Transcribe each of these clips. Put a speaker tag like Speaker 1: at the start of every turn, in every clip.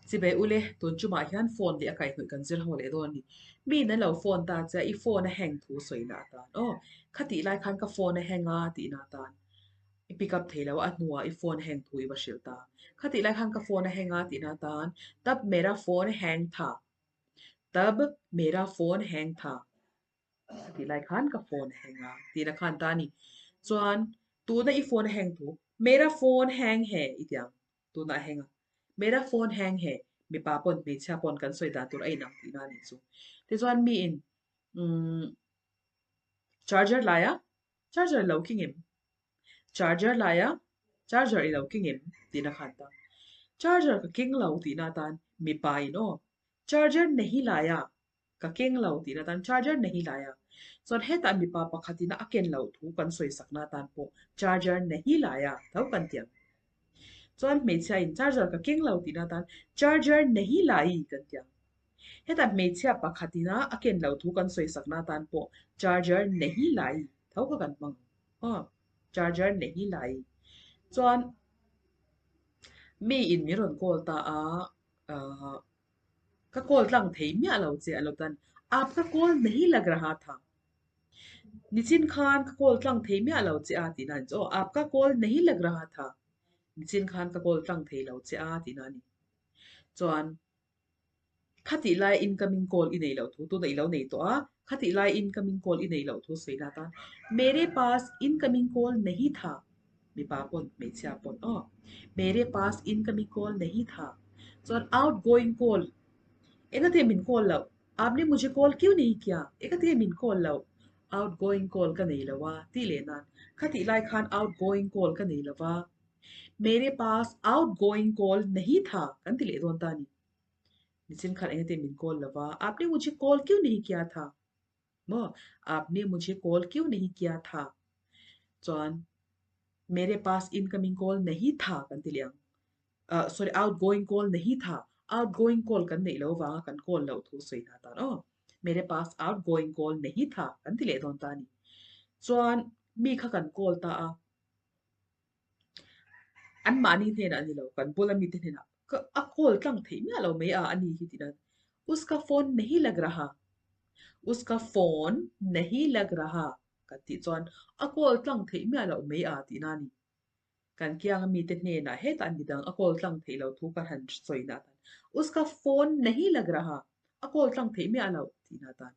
Speaker 1: Chibai ule, tun chumah hian phone leh a kaihhnawih kan zir ho leh dawn a ni. Miin an lo phone ta che a, i phone a hang thu sawi na atan. Aw, khatih lai khan ka phone a hang a tih na atan. I pick up thei lo a, a hnuah i phone hang thu i va hrilh ta. Khatih lai khan ka phone a hang a tih na atan, Tab mera phone hang tha. Tab mera phone hang tha. Khatih lai khan ka phone a hang a tih na khan ta a ni. Chuan, tuna i phone a hang thu, mera phone hang he i ti ang. Tunah a heng a, Mera phone hang he, mipa pawn hmeichhia pawn kan sawi dan tur a inang tihna a nih chu. Tichuan miin umm charger laia charger lo ki ngem? Charger laia charger i lo ki ngem? Tihna khan ta. Charger ka keng lo tihna atan mipa in aw charger nahi laia Ka keng lo tihna tan charger nahi lai a. Chuan hetah mipa pakhatin a ken loh thu kan sawi sakna atan pawh charger nahi lai a tho kan ti ang. Chuan hmeichhia in charger ka keng lo tihna tan charger nahi lai kan ti ang. Hetah hmeichhia pakhatin a ken loh thu kan sawi sakna atan pawh charger nahi lai tho kha kan hmang ang. Aw, charger nahi lai. Chuan mi in min rawn call ta a, ahh. Ka call tlang thei miah lo che a lo tan. Aapka call nahi lag raha tha. Nichin khan ka call tlang thei miah lo che a tihna a ni chu aw. Aapka call nahi lag raha tha. Nichin khan ka call tlang thei lo che a tihna a ni. Chuan khatih lai incoming call i nei loh thu tunah i lo nei tawh a, khatih lai incoming call i nei loh thu sawi na tan Mere paas incoming call nahi tha. Mipa pawn hmeichhia pawn aw. Mere paas incoming call nahi tha. Chuan outgoing call engati min call loh? Aapne mujhe call kyun nahi kiya? Engati min call loh? Outgoing call ka nei lo a tih leh nan khatih lai khan outgoing call ka nei lo va. Mere paas outgoing call nahi tha kan ti leh dawn ta a ni. Nichin khan engati min call lo va? Aapne mujhe call kyun nahi kiya tha? Maw? Aapne mujhe call kyun nahi kiya tha? Chuan mere paas incoming call nahi tha kan ti leh ang. Ah sorry outgoing call nahi tha. Outgoing call kan neih loh avanga kan call loh thu sawi hna tan aw. Mere paas outgoing call nahi tha kan ti leh dawn ta a ni. Chuan mi kha kan call ta a. Anmahni hnenah a ni lo, kan bula mite hnenah ka a call tlang theih miah lo mai a a ni hi tih nan Uska phone nahi lag raha, uska phone nahi lag raha kan tih chuan a call tlang theih miah loh mai a tihna a ni. Kan kianga mite hnenah hetah midang a call tlang theih loh thu ka han sawi na atan uska phone nahi lag raha, a call tlang theih miah loh tihna atan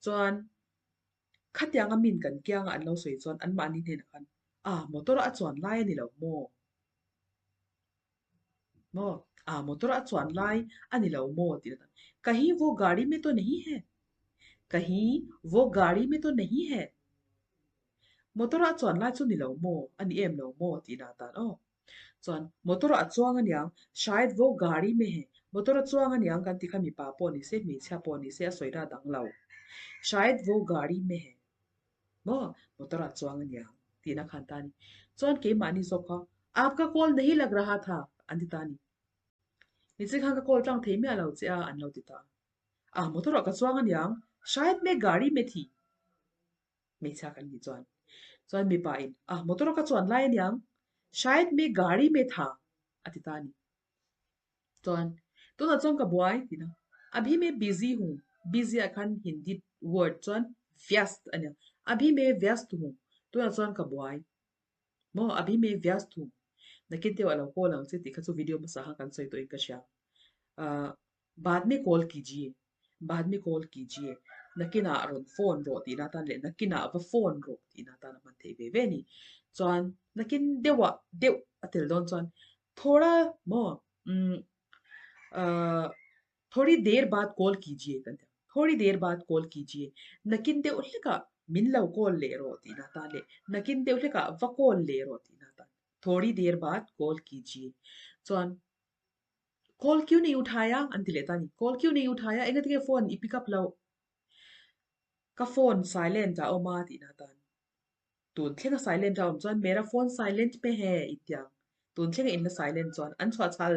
Speaker 1: chuan Khatianga min kan kianga an lo sawi chuan anmahni hnenah khan, Ah, motor a chuan lai a ni lo maw? Maw? Ah, motor a chuan lai a ni lo maw? tih a tan. Kahin wo gaadi mein to nahi hai? Kahin wo gaadi mein to nahi hai? Motor a chuan lai chu ni lo maw? A ni em lo maw? tih na tan aw. Chuan motor a chuang aniang, shayad wo gaadi mein hai, motor a chuang aniang kan ti kha mipa pawh ni se hmeichhia pawh ni se a sawi rat ang lo. Shayad wo gaadi mein hai, maw motor a chuang aniang tihna khan ta a ni. Chuan keimahni zawk kha aapka call nahi lag raha tha an ti ta a ni. Nichhin khan ka call tlang thei miah lo che a an lo ti ta a. Ah motor ah ka chuang aniang, shayad main gaadi mein thi. Hmeichhia kan nih chuan chuan mipa in ah motor a ka chuan lai aniang shayad me gaari me tha a ti ta a ni. Chuan tunah chuan ka buai tih na abhi me busy hu busy ah khan Hindi word chuan vyast a nia abhi me vyast hu tunah chuan ka buai maw abhi me vyast hu nakin deuh a lo call ang che tih kha chu video hmasa khan kan sawi tawh in ka hria ah. Baad me call kijiye, Baad me call kijiye, nakinah rawn phone rawh tihna atan leh nakinah va phone rawh tihna atan a hman theih ve ve a ni. Chuan nakin deuhah deuh a tel dawn chuan thoda maw umm ahh thodi der baad call kijiye kan ti ang. Thodi der baad call kijiye, nakin deuh hlekah min lo call leh rawh tihna atan leh nakin deuh hlekah va call leh rawh tihna atan thodi der baad call kijiye. Chuan Call kyun nahi uthaya an ti leh ta a ni. Call kyun nahi uthaya engati nge phone i pick up loh? Ka phone silent a awm a tihna atan. Tun thlenga silent a awm chuan mera phone silent pe he i ti ang. Tun thlenga in la silent chuan an chhuah chhal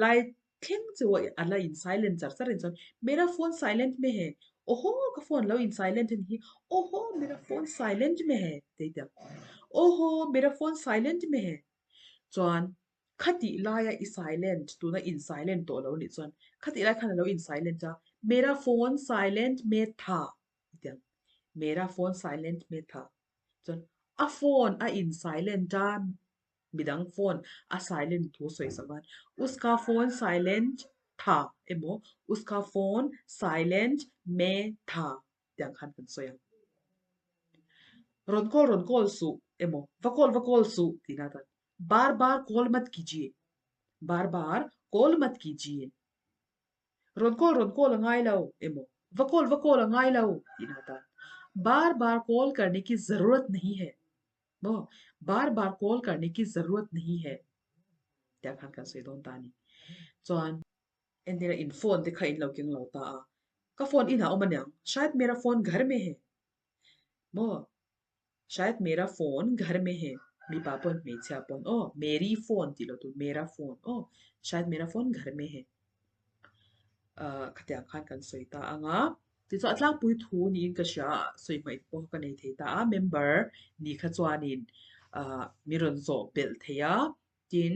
Speaker 1: lai thleng chu a la in silent char char in chuan mera phone silent me he awhaw ka phone lo in silent a ni hi awhaw mera phone silent me he te i ti ang. Awhaw mera phone silent me he chuan. Khatih laia i silent, tuna in silent tawh lo nih chuan khatih lai khan a lo in silent a, Mera phone silent me tha i ti ang. Mera phone silent me tha. Chuan a phone a in silent a, midang phone a silent thu sawi sak nan Uska phone silent tha emaw Uska phone silent me tha tiang khan kan sawi ang. Rawn call rawn call suh emaw va call va call suh tih na tan Bar bar call mat kijiye Bar bar call mat kijiye Rawn call rawn call a ngai lo emaw va call va call a ngai lo tih na tan Bar bar call karne ki zarurat nahi hai maw Bar bar call karne ki zarurat nahi hai tiang khan kan sawi dawn ta a ni. Chuan. Entir a in phone te kha in lo keng lo ta a, ka phone inah awm aniang, shayad mera phone ghar mein hai maw, shayad mera phone ghar mein hai, mipa pawn hmeichhia pawn aw, meri phone tih loh tur mera phone aw, shayad mera phone ghar mein hai ah khatiang khan kan sawi ta ang a, tichuan a tlangpui thu niin ka hria a, sawi hmaih pawh ka nei thei ta a, member ni kha chuanin ah min rawn zawh belh thei a. Tin,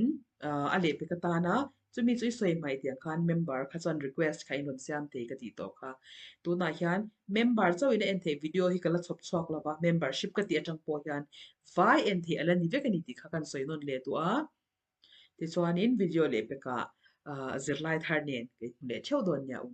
Speaker 1: a lehpek atana chumi chu i sawi hmaih tih ang khan member kha chuan request kha in rawn siam thei ka tih tawh kha. Tunah hian member chauhin a en theih video hi ka la chhawp chhuak lo va, membership ka tih atang pawh hian vai en theih a la ni vek a ni tih kha kan sawi nawn leh duh a. Tichuanin video lehpekah zirlai thar nen ka inhmu leh theuh dawn nia u.